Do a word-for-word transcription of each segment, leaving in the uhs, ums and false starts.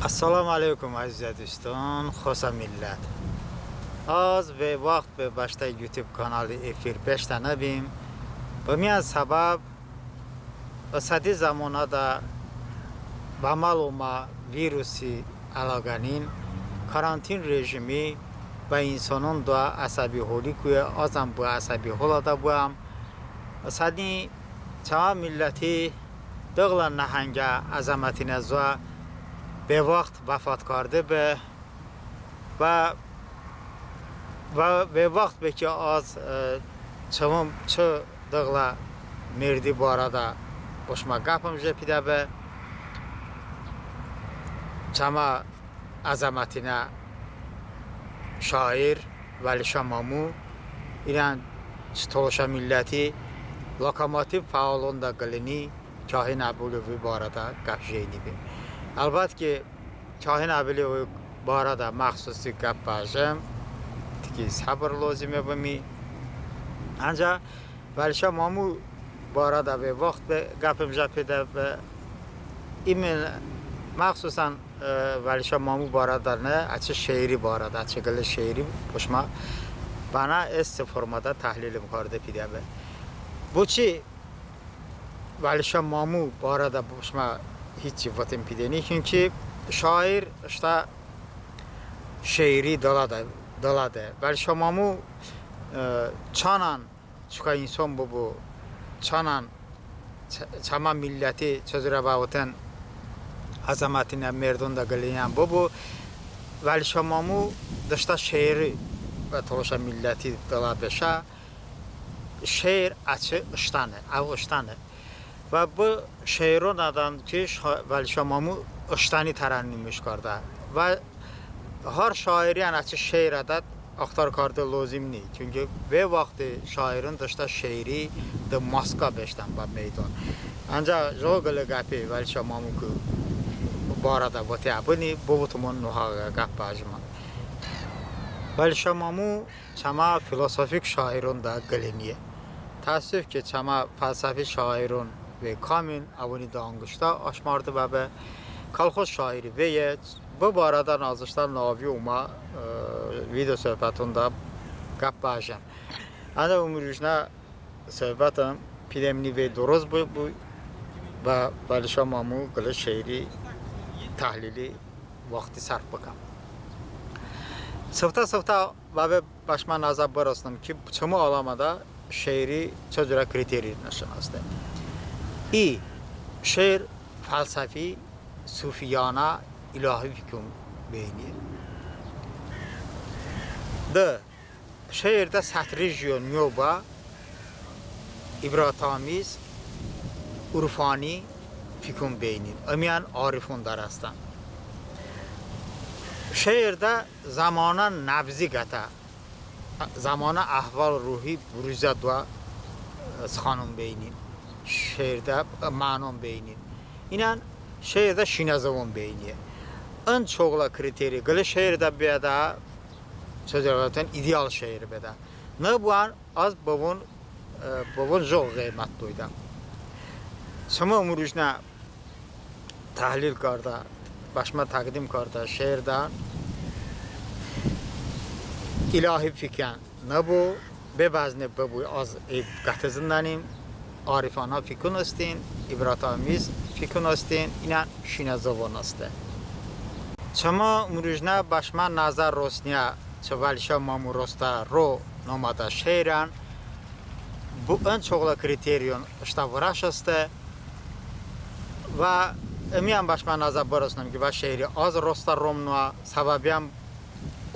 Əssəlomu əleykum, əzizə duston, xosə millət. Az ve vaxt be bəştə YouTube kanali efir beşdənıbim. Bımiyən səbəb ısəti zəmonədə bə əməl omə virusi əloqənin karantin rejimi bə insonon doə əsəbi holi kuye, azən bı əsəbi holədə bıəm. Isəni çəmə milləti dı qılə nəhəngə əzəmətinə zoə bevaxt vəfot karde be. Və, və bevaxt be ki, az, e, çəmə çı dı qılə merdi barədə bo şımə qəpım je pidə be. Çəmə əzəmətinə şair Vəlişa Mamu, iyən çı tolışə milləti lokomotiv fəalonədə qıləyni Kahin Əbilovi barədə qəp jeynibim. Əlbət ki, Kahin Əbilovi barədə məxsusi qəp bəjəm, tiki səbr lozime bımi. Əncəx Vəlişa Mamu barədə bevaxt be qəpım je pidə be. İmən məxsusən, e, Vəlişa Mamu barədə ne, əçəy şeiri barədə, əçəy qılə şeiri bo şımə bənə esse formədə təhlilım karde pidə be. Boçi Vəlişa Mamu barədə bo şımə hiç çi votım pidəni, çünki şair ıştə şeiri dılədə, dılədə. Vəlişa Mamu, e, çanən çokə inson bıbu, çanən çə-, çəmə milləti çı curə bəvoten əzəmətinə merdonədə qıləyən bıbu, Vəlişa Mamu de ıştə şeiri bə tolışə milləti dılə beşə. Şeir əçəy ıştəni, əv ıştəni. Və bı şeironədən ki, şa-, Vəlişa Mamu ıştəni tərənnumış kardə. Və har şairiyən əçəy şeirədə axtar karde lozim ni. Çünki ve vaxti şairon de ıştə şeiri de maskə beşedən bə meydon. Əncəx jıqo qılə qəpi Vəlişa Mamu ki barədə vote əbıni, bıvotəmon, nohəğə qəp bəjəmon. Vəlişa Mamu çəmə filosofik şaironədə qıləyniye. Təəssüf ki, çəmə fəlsəfi şairon ve kamin, əvoni de anqıştə aşmarde bəbe. Kolxoz şairi veye, bı barədə az ıştə navi omə, e, video söhbətonədə qəp bəjəm. Əncəx ımrujnə söhbətım pidəmni ve doroz bı, bı bə Vəlişa Mamu qılə şeiri təhlili vaxti sərf bıkəm. Sıftə-sıftə bəbe bə şımə nəzə bırosnım ki, çımı aləmədə şeiri çı curə kriteriyonışon heste. İ, şeir fəlsəfi, sufiyanə, ilahi fikon beyniye. D, şeirdə sətrijiyon nıyo bə, ibrətamiz, urfani fikon beynin. Imiyən arifon dərəstən. Şeirdə zəmonə nəbzi qətə, zəmonə əhval-ruhi buruzə doə sıxanon beynin. Şeirdə mənon beynin. İnən şeirdə şinə zıvon beyniye. In çoqlə kriteriya qılə şeirdə beədə, çı curə bəvoten, ideal şeir beədə. Nıbuən az bıvon, e, bıvon jıqo ğıymət doydəm. Çımı ımrujnə təhlil kardə, bə şımə təqdim kardə şeirdə ilahi fikən nıbu, be bəzne bıbu, az əy qəte zındənim, arifanə fikon hestin, ibrətamiz fikon hestin, inən şinə zıvon heste. Çımı ımrujnə bə şımə nəzə rosniyə çı Vəlişa Mamu Rostə ro nomədə şeirən bı ın çoqlə kriteriyon ıştə vırəş heste. Və ımiyən bə şımə nəzə bırosnım ki, bə şeiri az rostə rom noə, səbəbiyən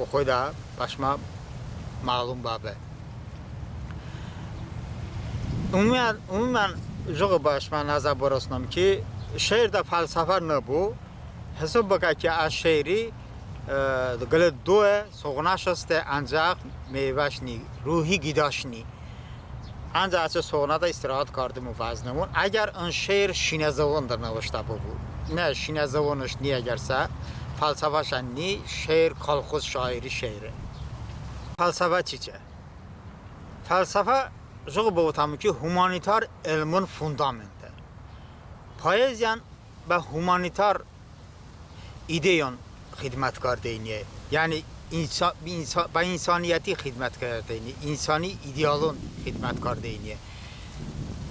oxoydə bə şımə məlum bəbe. Umumən, umumən jıqo bə şımə nəzə bırosnım ki, şeirdə fəlsəfə nıbu, hisob bıkə ki, ə şeiri, e, qılə doe, soğnəş heste, əncəx meyvəş ni, ruhi ğidəş ni. Əncəx əçəy soğnədə istirahət kardemon, bəznemon. Əgər ın şeir şinə zıvonədə nıvıştə bıbu. Ne, şinə zıvonış ni, əgərsə fəlsəfəşən ni, şeir kolxoz şairi şeire. Fəlsəfə çiçe? Fəlsəfə, jıqo bıvotəmon ki, humanitar elmon fundamente. Poeziyən bə humanitar ideyon xidmət kardeyniye. Yəni insa-, insa-, bə insoniyəti xidmət kardeyniye, insoni idealon xidmət kardeyniye.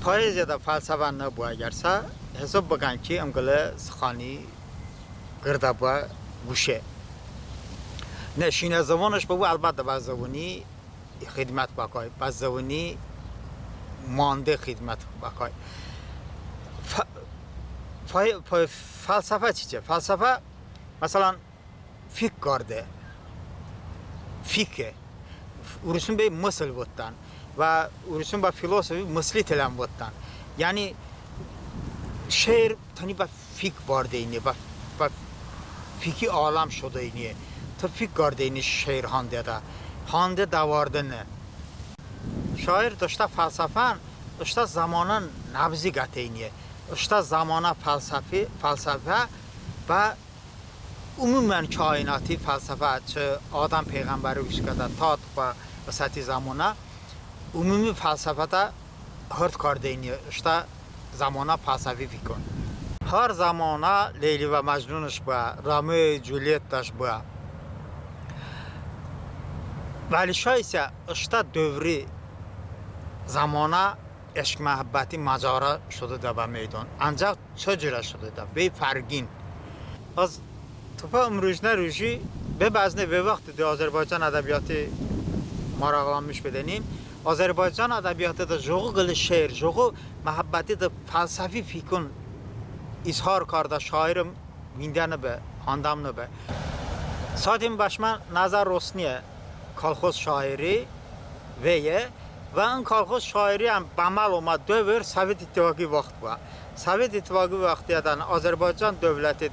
Poeziyadə fəlsəfə nıbu əgərsə, hisob bıkən ki, ım qılə sıxani qırdə bıə quşe. Ne, şinə zıvonış bıbu, əlbəttə, bə zıvoni xidmət bəkay, bə zıvoni mande xidmət bəkay. Fə-, fə-, fə-, fəlsəfə çiçe? Fəlsəfə, məsələn, fik karde. Fike. Uruson bəy mısıl votdən. Və uruson bə filosofi мыслителям votdən. Yəni şeir tıni bə fik vardeyniye, bə, bə fiki aləm şodeyniye. Tı fik kardeyni şeir handeyədə. Hande dəvarde ne. Şair de ıştə fəlsəfən, ıştə zəmonə nəbzi qəteyniye. Iştə zəmonə fəlsəfi, fəlsəfə bə umumən kainati fəlsəfə, çı Adəm peyğəmbəri ışkədə ta bə ısəti zəmonə umumi fəlsəfədə hırd kardeyniye, ıştə zəmonə fəlsəfi fikon. Har zəmonə Leyli və Məcnunış bıə, Romeo Culyettəş bıə. Vəli şa isə ıştə dövri zəmonə eşq-məhəbbəti macəra şodoydə bə meydon. Ancəx çı curə şodoydə, vey fərğin. Az tobə ımrujnə ruji, be bəzne, be vaxti de Azərbaycan ədəbiyyati maraqlanmış bedənim. Azərbaycan ədəbiyyatədə jıqo qılə şeir, jıqo məhəbbətidə fəlsəfi fikon izhar kardə şairım vindəni be, handəni be. Satim bə şımə nəzər rosniye, kolxoz şairi veye. Və ın kolxoz şairiyən bəməl omə dövr Sovet İttifaqi vaxt bıə. Sovet İttifaqi vaxtiyədən Azərbaycan dövləti,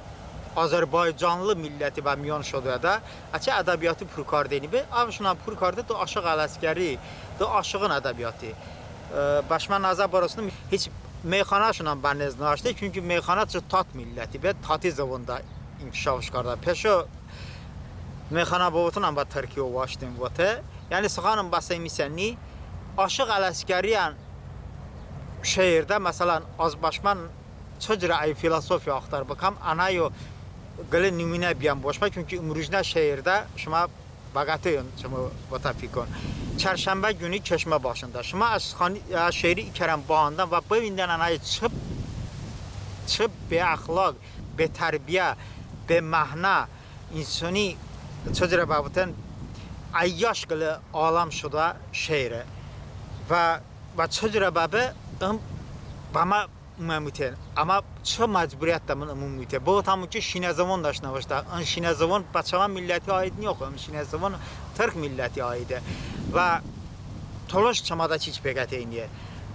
azərbaycanlı milləti bə miyon şodoyədə, əçəy ədəbiyyati pur kardeyni be, əvşonən pur karde de Aşıq Ələsgəri, de Aşığın ədəbiyyati. E, bə şımə nəzər bırosnım, hiç meyxanəşonən bə nəz nıhaşte, çünki meyxanə çı tat milləti be, tati zıvonədə inkişafış kardə. Peşo meyxanə bıvotınən bə tırki ovaştın vote. Yəni sıxanım bəsə ımi səni, Aşıq Ələsgəriyən şeirdə, məsələn, az bə şımə çı curə əy filosofiya axtar bıkəm, ənəyo qılə nımunə biyəm bo şımə, çünki ımrujnə şeirdə şımə bəqəteyon, çımı votə fikon. Çərşənbə günü çeşmə başında. Şımə əy sıxani, əy şeiri i kərən bıhandən və bıvindən ənəy çı, çı beəxloq, betərbiyə, beməna, insoni, çı curə bəvoten, əyyaş qılə aləm şodə şeire. Və, və çı curə bəbe ım bəmə ımumiyəte. Əmma çı məcburiyətədə mın ımumiyəte. Bıvotəmon ki, şinə zıvon dəş nıvıştə. In şinə zıvon bə çəmə milləti aid niyo, ım şinə zıvon tırk milləti aide. Və tolış çəmədə çiç peqəteyniye.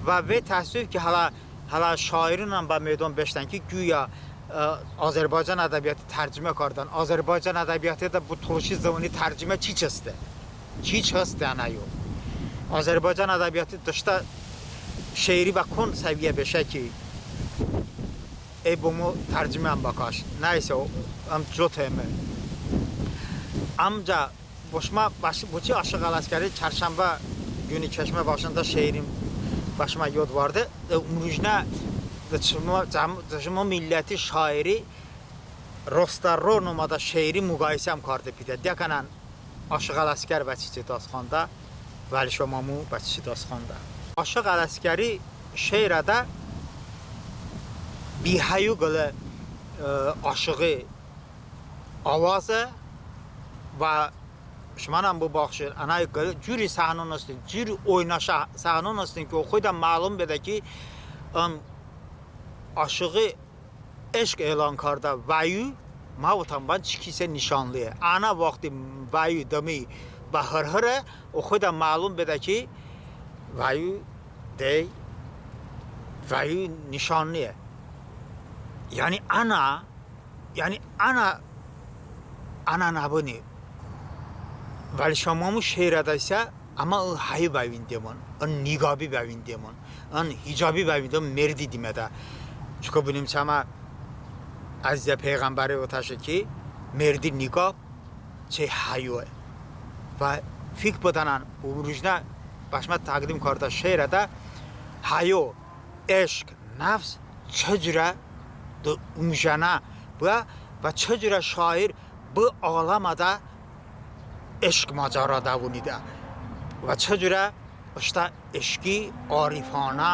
Və vey təəssuf ki, hələ, hələ şaironən bə meydon beşedən ki, quya, e, Azərbaycan ədəbiyyati tərcümə kardən. Azərbaycan ədəbiyyatədə bo tolışi zıvoni tərcümə çiç heste? Çiç heste ənəyo? Azərbaycan ədəbiyyati de ıştə şeiri bə kon səviyyə beşe ki, əy bo mı tərcümən bıkəş. Nəysə, o, ım co teme. Əncəx bo şımə bəş-, boçi Aşıq Ələsgəri çərşənbə günü çeşmə başında şeirim bə şımə yod varde. E, ımrujnə de çımı, cəm-, de çımı milləti şairi Rostə ro nomədə şeiri muqayisəm karde pidə. Diyə kənən Aşıq Ələsgər bə çiçi dasxandə, Vəlişo Mamu bə çiçi dasxandə. Aşıq Ələsgəri şeirədə bihəyo qılə, e, aşığı avaze və şımənən bıbaxşin, ənə qılə curi səhnon hestin, curi oynaşə səhnon hestin ki, oxoydən məlum bedə ki, ım aşığı eşq elan kardə vəyu, mə votəm bən, çı kisə nişanlıye. Ənə vaxti vəyu dımi bə hırhıre, oxoydən məlum bedə ki, vəyu dey, vəyu nişanlıye. Yəni ənə, yəni ənə, ənə nəbıni. Vəlişo Mamu şeirədə isə əmə ın həyo bəvindemon, ın niqabi bəvindemon, ın hicabi bəvindemon merdi dimədə. Çoko bınəm çəmə əzizə peyğəmbəri votəşe ki, merdi niqab, çəy həyoe. Və fik bıdənən, ımrujnə bə şımə təqdim kardə şeirədə həyo, eşq, nəfs çı curə de umjənə bıə, Və çı curə şair bı aləmədə eşq macəra dəvonidə və çı curə ıştə eşqi arifanə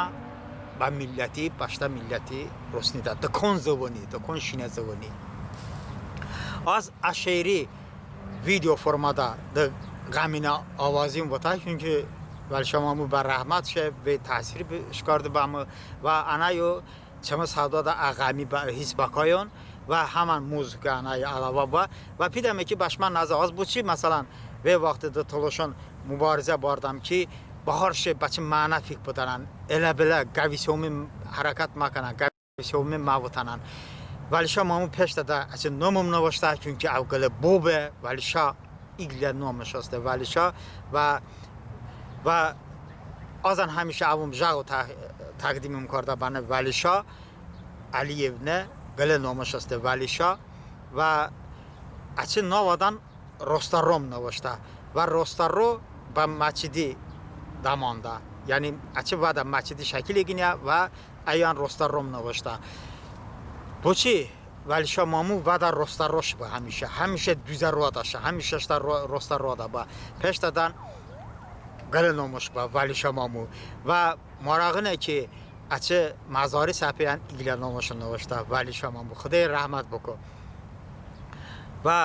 bə milləti, bəştə milləti rosnidə, dı kon zıvoni, dı kon şinə zıvoni. Az ə şeiri video formadə dı ğəminə avazin votə, çünki Vəlişa mamu bə rəhmət şe, vey təsir bışkarde bəmı və ənəyo çımı sədoədə ə ğəmi bə, his bəkəyon və həmən muzıka ənəy əlavə bə. Və pidəme ki, bə şımə nəzə az boçi, məsələn, vey vaxti dı tolışon mubarizə bardəm ki, bə har şey bə çəy məno fik bıdənən, elə-belə qəvisomi hərəkət məkənən, qəvisomi məvotənən. Vəlişa mamu peştədə əçəy nomım nıvıştə, çünki əv qılə bo be, Vəlişa iqlə nomış heste Vəlişa və, və azən həmişə əvım jıqo tə-, təqdimım kardə bənə Vəlişa Əliyev ne, qılə nomış heste Vəlişa və əçəy novədən Rostə-rom nıvıştə və rostə-ro bə məçidi dəmandə. Yəni əçəy vədə məçidi şəkil eqıniyə və əyən rostə-rom nıvıştə. Boçi Vəlişa mamu vədə rostə-roş bə həmişə, həmişə duzə roədə şə, həmişə ıştə ro-, rostə roədə bə. Peştədən qılə nomış bə Vəlişa mamu. Və marağine ki, əçəy məzari səpeyən iqlə nomışon nıvıştə Vəlişa mamu. Xıdo əy rəhmət bıko. Və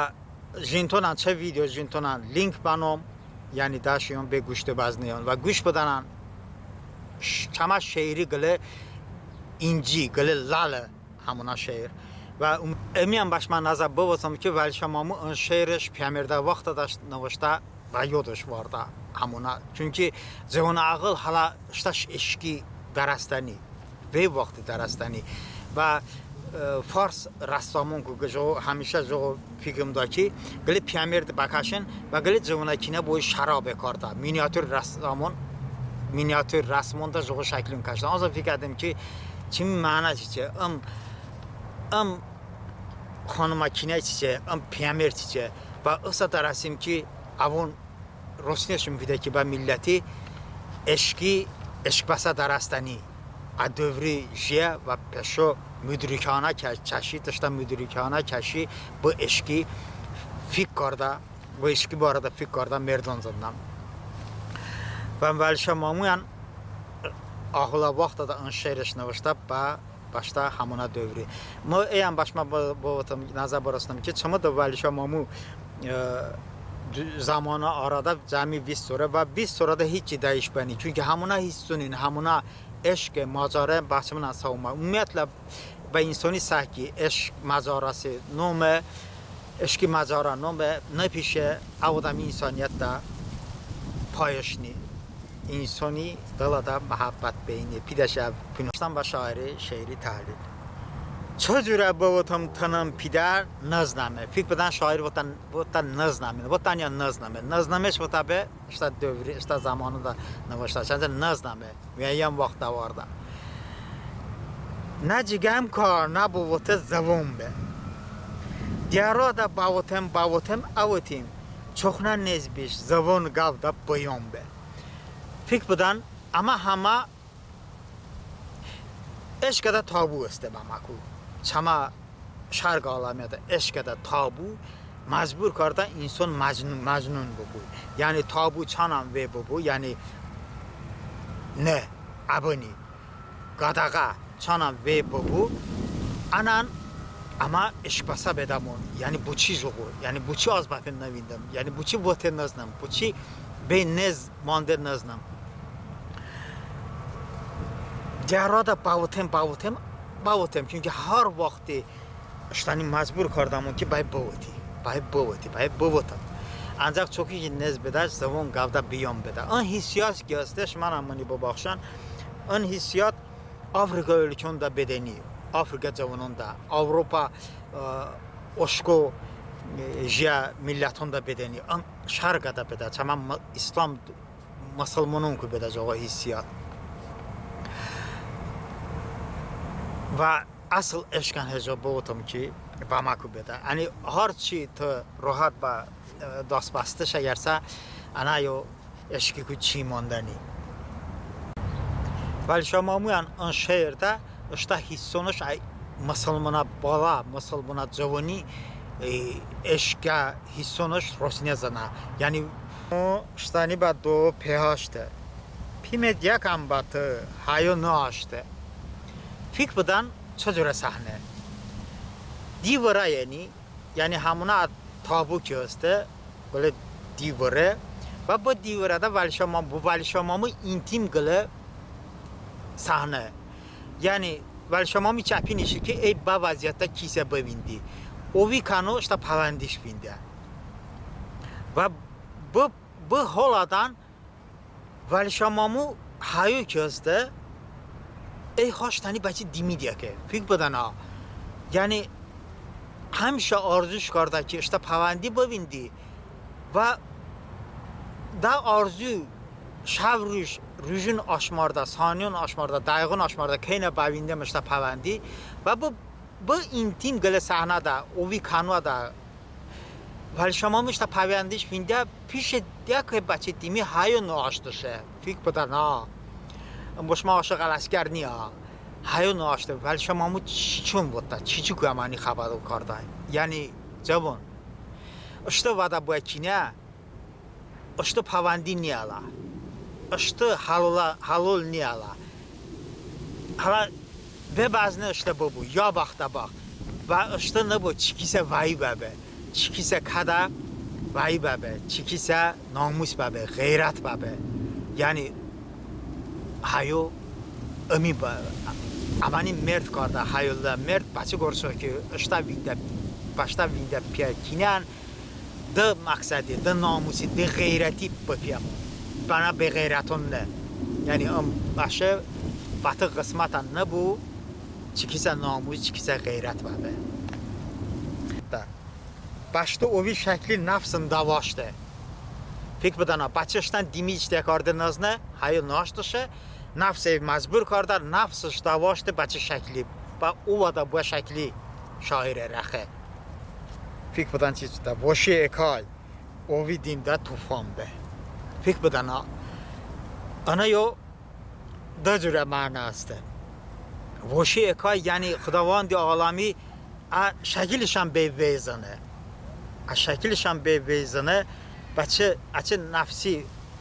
jintonən, çı video jintonən link bənom, yəni dəşiyon bə quş de bəzneyon və quş bıdənən ş-, çəmə şeiri qılə inci, qılə ləle həmonə şeir. Və ım-, ımiyən bə şımə nəzə bıvotım ki, Vəlişa mamu ın şeirış piyəmerdə vaxtədəş nıvıştə və yodış vardə həmonə. Çünki cıvon əğıl hələ ıştə eşqi dərəsdəni, vey vaxti dərəsdəni. Və, e, fars rəssamonku jıqo həmişə jıqo fikrımdə ki, qılə piyəmerdi bəkəşin və qılə cıvonəkinə boy şərabe kardə. Miniatur rəssamon, miniatur rəsmonədə jıqo şəklon kəşdən. Az fik kərdim ki, çımi məno çiçe, ım, ım xanıməkinə çiçe, ım piyəmer çiçe. Və ısə dərəsim ki, əvon rosniyeşon pidə ki, bə milləti eşqi, eşqbəsə dərəsdəni. Ə dövri jiyə və peşo mudrikanə kə-, kəşi, dıştə mudrikanə kəşi bı eşqi fik kardə, bı eşqi barədə fik kardə merdon zındən. Və Vəlişa mamuyən əğılə vaxtədə ın şeirış nıvıştə bə bəştə həmonə dövri. Mı əyən bə şımə bı-, bıvotım, nəzə bırosnım ki, çımı de Vəlişa mamu, e, dü-, zəmonə arədə cəmi vist sore və vist sorədə hiç çi dəyiş bəni. Çünki həmonə hissonin, həmonə eşqe, macəre bə çımınən sə omə. Umumiyyətlə, bə insoni sə ki eşq macərası nome, eşqi macərə nome nıpişe, əv odəm insoniyətədə payış ni. İnsoni dılədə məhəbbət beyni, pidəşe əv pino. Bəştəm bə şairi şeiri təhlil. Çı curə bıvotım tınım pidə nıznəme. Fik bıdən şair votə, votə nıznəme. Votən ya nıznəme. Nıznəmeş votə be, ıştə dövri, ıştə zəmonədə nıvıştə. Çəncə nıznəme. Muəyyən vaxt dəvardə. Nə cıqəm ka, nə bıvote zıvon be. Diyəroədə bəvotem, bəvotem, əvotim. Çoxnə nez biş, zıvon qəvədə bıyon be. Fik bıdən, əmə həmə eşqədə tabu heste bəməku. Çəmə şərq aləmiədə eşqədə tabu məcbur kardə inson məcnun, məcnun bıbu. Yəni tabu çanən ve bıbu, yəni ne, əbıni, qadağə çanən ve bıbu, ənən əmə eşqbəsə bedəmon. Yəni boçi jıqo, yəni boçi az bəpe nıvindım, yəni boçi vote nıznım, boçi bey nez mande nıznım. Diyəroədə bəvotem, bəvotem, bəvotem. Çünki har vaxti ıştəni məcbur kardəmon ki, bəy bıvoti, bəy bıvoti, bəy bıvotım. Ancaq çoki ki nez bedəş, zıvon qəvədə bıyon bedə. In hissiyot ki hesteş, şımənən mıni bıbaxşən, ın hissiyot Afrika ölkonədə bedəni, Afrika cıvononədə, Avropa, e, oşko, e, jiyə millətonədə bedəni, ın şərqədə bedə, çəmə mı-, islam mısılmononku bedə jıqo hissiyot. Və əsıl eşqən hejo bıvotım ki, bəməku bedə. Yəni har çi tı rohat bə, e, dastbəstış əgərsə, ənəyo eşqiku çiy mandəni. Vəlişa mamuyən ın şeirdə ıştə hissonış əy Mısılmonə bala, mısılmonə cıvoni, e, eşqə hissonış rosne zınə. Yəni, ıştəni bə do pehaşte. Pime diyə kəm bə tı hayo nıhaşte. Fik bıdən, çı curə səhnə. Di vırə yəni, yəni həmonə tabu ki heste, qılə di vırə. Və bı di vırədə Vəlişə Mamu, bı Vəlişə Mamu intim qılə səhnə. Yəni, Vəlişə Mamu çəpinişe ki, əy bə vəziyyətdə kisə bıvindi. Ovi kəno ıştə pəvəndiş vində. Və bı, bı holədən Vəlişə Mamu hayo ki heste, əy ha ıştəni bəçəy dimi diyə ke. Fik bıdən ha. Yəni, həmişə arzuş kardə ki, ıştə pəvəndi bıvindi. Və də arzu şəv ruj, rujun aşmardə, saniyon aşmardə, dəğiğon aşmardə, keynə bəvindem ıştə pəvəndi. Və bı, bı intim qılə səhnədə, ovi kənoədə, Vəlişə Mamu ıştə pəvəndiş vində, pişe diyə ke bəçəy dimi hayo nıhaştışe. Fik bıdən ha. Im bo şımə Aşıq Ələsgər niyə. Hayo nıhaşte, Vəlişə Mamu çiçon votdə, çiçiku əməni xəbədo kardə. Yəni, cəvon. Iştı vədə bıə kinə, ıştı pəvəndi niyə hələ. Iştı həlol, həlol niyə hələ. Hələ be bəzne ıştı bıbu, ya bəxtə bəxt. Və ıştı nıbu, çikisə vəyi bəbe. Çikisə kədə vəyi bəbe. Çikisə namus bəbe, ğeyrət bəbe. Yəni, hayo ımi bə, əməni merd kardə, hayolə merd, bəçəy qorə ki, ıştə vində, bəştə vində piyə kinən, dı məqsədi, dı namusi, dı ğeyrəti bıpiyəmon. Bənə beğeyrəton ne. Yəni, ım bəşe bə tı ğısmətən nıbu, çikisə namus, çikisə ğeyrət bəbe. Də. Bəştı ovi şəkli nəfsın dəvaşte. Fik bıdən ha, bəçəy ıştən dimi hiç diyə karde nıznə, hayo nıhaştışe, nəfs əy məcbur kardə, nəfsış dəvaşte bəçəy şəkli. Bə ovədə bıə şəkli şair rəxe. Fik bıdən çiç votdə, voşi ekay, ovi dimədə tufan be. Fik bıdən ha. Ənə yo dı curə məno heste. Voşi ekay, yəni Xıdavandi aləmi ə şəkilışən bəy vey zıne. Ə şəkilışən bəy vey zıne, bəçəy, əçəy nəfsi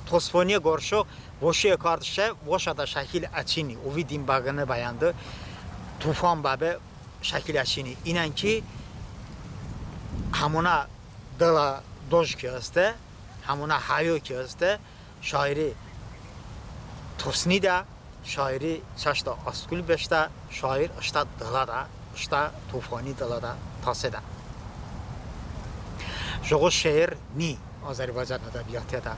tosfoniyə qorə voşi ekardışe, voşədə şəkil əçini, ovi dim bəqıne bəyəndı, tufan bəbe, şəkil əçini. İnən ki, həmonə dılə doj ki heste, həmonə hayo ki heste, şairi tosnidə, şairi çəştə asqul beşdə, şair ıştə dılədə, ıştə tufani dılədə tasedə. Jıqo şeir ni Azərbaycan ədəbiyyatədə.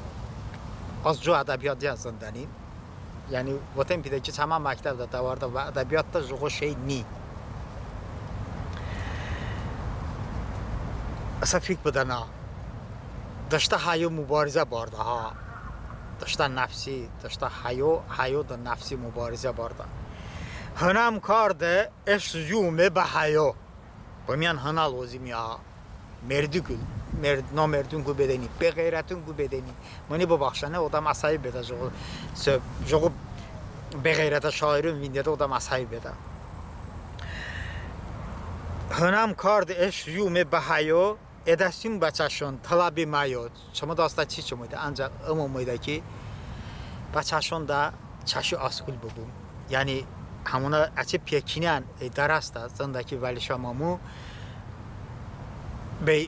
Az co ədəbiyyatədə zındənim. Yəni, votem pidə ki, çəmə məktəbədə dəvardə və ədəbiyyatədə jıqo şeir ni. Isə fik bıdən ha. Deştə hayo mubarizə bardə ha. Deştə nəfsi, deştə hayo, hayo dı nəfsi mubarizə bardə. Hınəm kardə eşq zımi bə hayo. Bımiyən hınə lozime ha. Merdiku, merd-, nomerdinku bedəni, beğeyrətinku bedəni. Mıni bıbaxşən, odəm əsəbi bedə, jıqo sö-, jıqo beğeyrətə şairon vindedə, odəm əsəbi bedə. Hınəm kardə eşq zımi bə hayo, edəsum bə çəşon, tələbi məyo. Çəmə dastədə çiç omeydə, əncəx ım omeydə ki, bə çəşonədə çəşi asqul bıbum. Yəni, həmonə əçəy piyə kinən, e, dərəsdə, zındə ki, Vəlişa Mamu bəy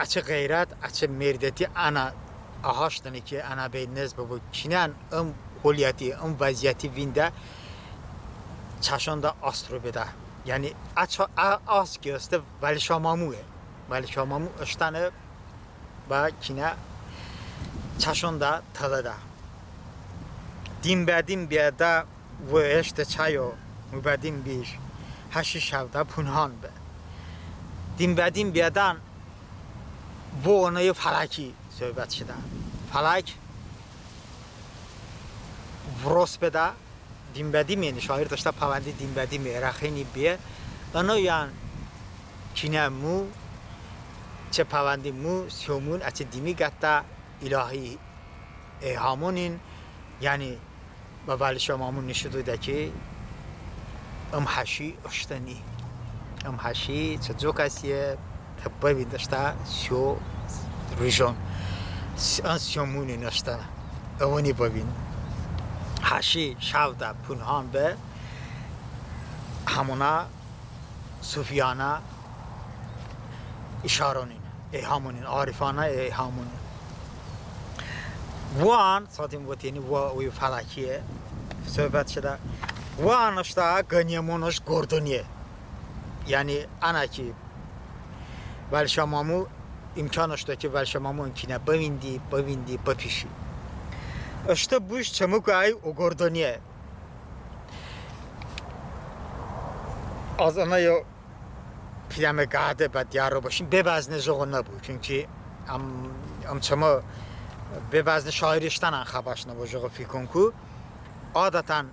əçəy ğeyrət, əçəy merdəti ənə əhaştəni ki, ənə bəy nez bıbu, kinən ım holəti, ım vəziyyəti vində çəşonədə ast ro bedə. Yəni, ə ça-, ə ast ki heste Vəlişa Mamue. Vəlişa Mamu ıştəni bə kinə çəşonədə tələdə. Dim bə dim biyədə vo eşte çəyo, mu bə dim biş, həşi şəvdə punhan be. Dim bə dim biyədən vo ənə yo fələki sohbət şedə. Fələk vıros bedə, dim bə dim, yəni şair deştə pəvəndi dim bə dim erəxeni biye. Ənə iyən kinə mu, çı pəvəndi mu, siyomun, əçəy dimi qətə, ilahi eyhamonin, yəni bə Vəlişa Mamu nişo doydə ki, Im həşi ıştəni. Im həşi çı co kəsiye, tı bıvin ıştə siyo rujon. S-, ın siyomunin ıştə. Əvoni bıvin. Həşi şəvdə punhan be, həmonə sufiyanə işaronin, eyhamonin, arifanə eyhamonin. Vıən, satim voteni, vıə, oy fələkiye, söhbət şedə. Vıən ıştə qıniyemonış qordoniye. Yəni, ənə ki, Vəlişə mamu imkanış doə ki, Vəlişə mamu ın kinə bıvindi, bıvindi, bıpişi. Iştı buş çımıku əy oqordoniye. Az ənə yo pidəme qəde bə diyəro bışin, be bəzne jıqo nıbu. Çünki əm, əm çımı be bəzne şairi ıştənən xəbəş nıbu jıqo fikonku. Adətən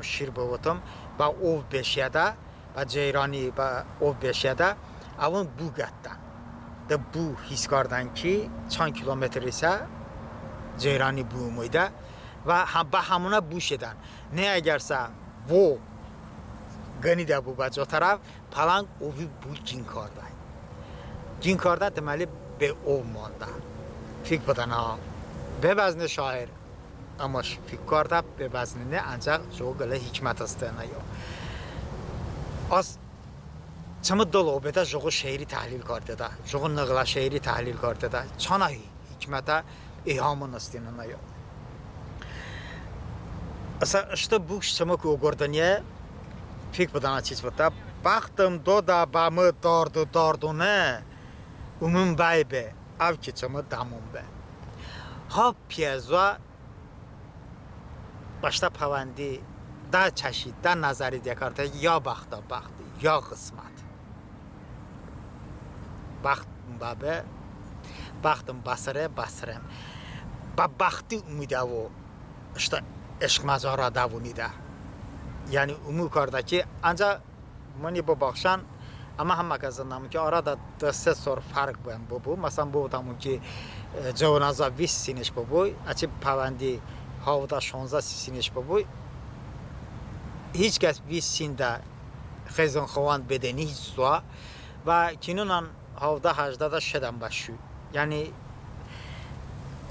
şir bıvotım, bə ov beşedə, bə ceyrani, bə ov beşedə, əvon bu qətən. De bu his kardən ki, çan kilometr isə ceyrani bu umeydə və hə-, bə həmonə bu şedən. Ne əgərsə vo qınidə bu bə co tərəf, pələnq ovi bu qin kardə. Qin kardə, deməli, be ov mandə. Fik bıdən ha. Be bəzne şair. Əmma fik kardə, be bəzne ne, əncəx jıqo qılə hikmət heste ənə yo. Az çımı dıl obedə jıqo şeiri təhlil kardedə, jıqo nığılə şeiri təhlil kardedə. Çanə hikmətə eyhamon hestin ənə yo. Isə ıştı buş çımıku oqordoniye, fik bıdən ha çiç votə. Bəxtım dodə bə mı dardı dardonə, umum bəy be, əv ki çımı dəmon be. Ha piyə zoə bəştə pəvəndi də çəşi, də nəzəri diyə kardə, ya bəxtə bəxti, ya qısmət. Bəxtım bəbe, bəxtım bəsıre, bəsırem. Bə bəxti umudəvo ıştə eşq məcara dəvonidə. Yəni umu kardə ki, əncəx mıni bıbaxşən, əmə həmmə kəs zındəmon ki, arədə dı-se sor fərq bən bıbu. Məsələn, bıvotəmon ki, e, cıvonəzə vist sinış bıbu, əçəy pəvəndi havdə şonzə sinış bıbu. Hiç kəs vist sində xıyzon xıvand bedəni hiç zoə. Və kinonən havdə-həjdədə şedən bə şu. Yəni,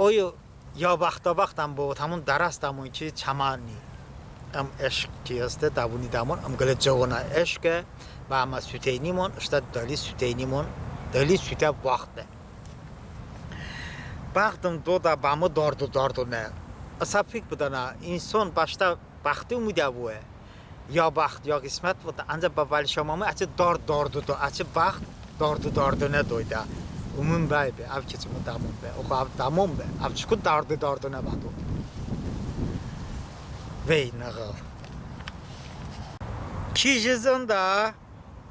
oyo ya bəxtə bəxtən bıvotəmon, dərəsdəmon ki, çəmə ni. Im eşq ki heste, dəvonidəmon, ım qılə cıvonə eşqe, və əmə suteynimon, ıştə dıli suteynimon, dıli sutə vaxte. Bəxtım dodə bə mı dardı dardonə. Isə fik bıdənə, inson bəştə bəxti umudəvoye. Ya bəxt, ya qismət votə, əncəx bə Vəlişə mamu əçəy dard dardı do, əçəy bəxt dardı dardonə doydə. Umum bəy be, əv ki çımı dəmon be, oxo əv dəmon be, əv çoko dardı dardonə bədo. Vey nığıl. Ki ji zındə,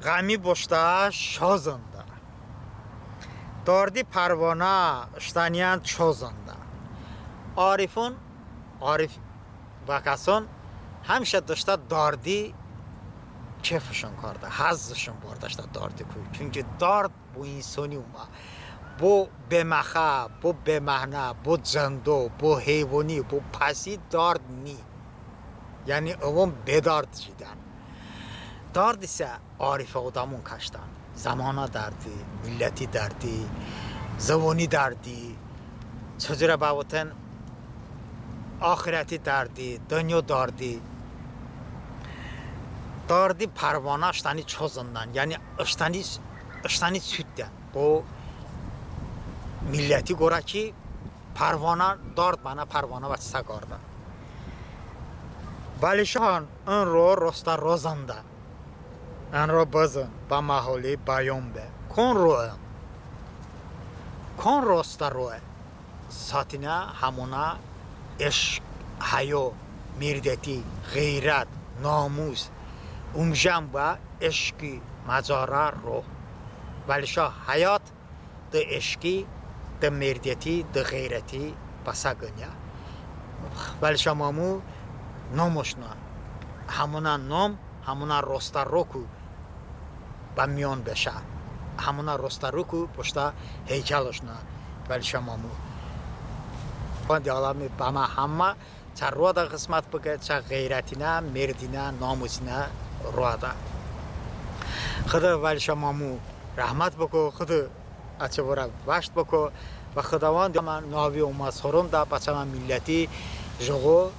ğəmi boştə şo zındə. Dardi pərvonə ıştəniyən ço zındə. Arifon, arif bə kəson həmişə dıştə dardi kefışon kardə, həzzışon bardə ıştə dardiku. Çünki dard bo insoni omə. Bo beməxə, bo beməhnə, bo cındo, bo heyvoni, bo pəsi dard ni. Yəni əvon bedard jidən. Dard isə arifə odəmon kəşdən. Zəmonə dardi, milləti dardi, zıvoni dardi, çı curə bəvoten, axırəti dardi, dınyo dardi. Dardi pərvonə ıştəni ço zındən, yəni ıştəni, ıştəni sutdən. Bo milləti qorə ki, pərvonə, dard bənə pərvonə və çisə qardə. Vəlişahən ın ro rostə ro zındə. In ro bızın, bə məholi bəyon be. Kon roe? Kon rostə roe? Satinə həmonə eşq, həyo, merdəti, ğeyrət, namus, umjən bə eşqi məcara ro. Vəlişah həyot dı eşqi, dı merdəti, dı ğeyrəti bəsə qıniyə. Vəlişə mamu nomış noə. Həmonə nom, həmonə rostə roku bə miyon beşə. Həmonə rostə roku boştə heykəlış noə Vəlişə mamu. Bəndi aləmi bəmə həmmə çə roədə ğısmət bıkə, çə ğeyrətinə, merdinə, namusinə roədə. Xıdo Vəlişə mamu rəhmət bıko, Xıdo əçəy vırə vəşt bıko. Və Xıdovəndi əmə navi omə soronədə bə çəmə milləti jıqo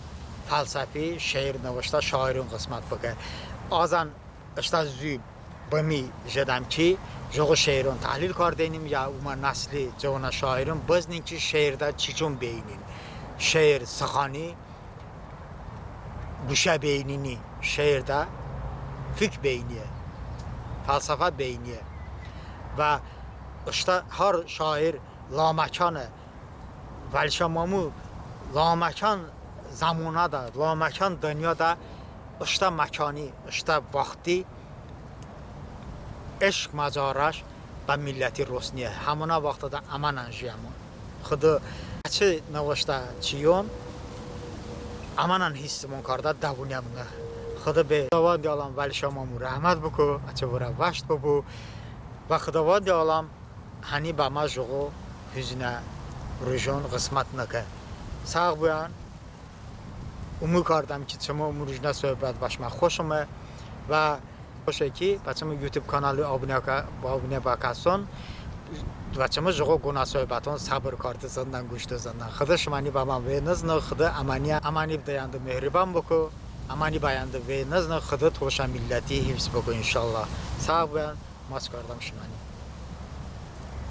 fəlsəfi şeir nıvıştə şairon ğısmət bıkə. Əzən ıştə zu bımi jedəm ki, jıqo şeiron təhlil kardeynim, ya omə nəsli cıvonə şairon bızının ki, şeirədə çiçon beynin. Şeir sıxani, quşə beynini, şeirədə fik beyniye, fəlsəfə beyniye. Və ıştə har şair laməkane, Vəlişə mamu laməkən zəmonədə, laməkən dınyoədə ıştə məkani, ıştə vaxti eşq məcarəş bə milləti rosniye. Həmonə vaxtədə əmənən jiyəmon. Xıdo əçəy nıvıştə çiyon əmənən hissımon kardə dəvoniyəmone. Xıdo be Xıdovəndi aləm Vəlişə mamu rəhmət bıko, əçəy vırə vəşt bıbu. Və Xıdovəndi aləm həni bəmə jıqo huznə rujon ğısmət nıkə. Səğ bıbən. Umu kardəm ki, çımı ımrujnə sohbət bəşmə xoş ome və xoşe ki, bə çımı YouTube kanali abunə bə-, abunə bəkəson və çımı jıqo qonə sohbəton səbr karde zındən, quş de zındən. Xıdo şıməni bəmə ve nıznı, Xıdo əməni, əməni bə yəndı mehribon bıko, əməni bə yəndı ve nıznı, Xıdo toşə milləti hifz bıko, inşallah. Səğ bıbən, maç kardəm şıməni.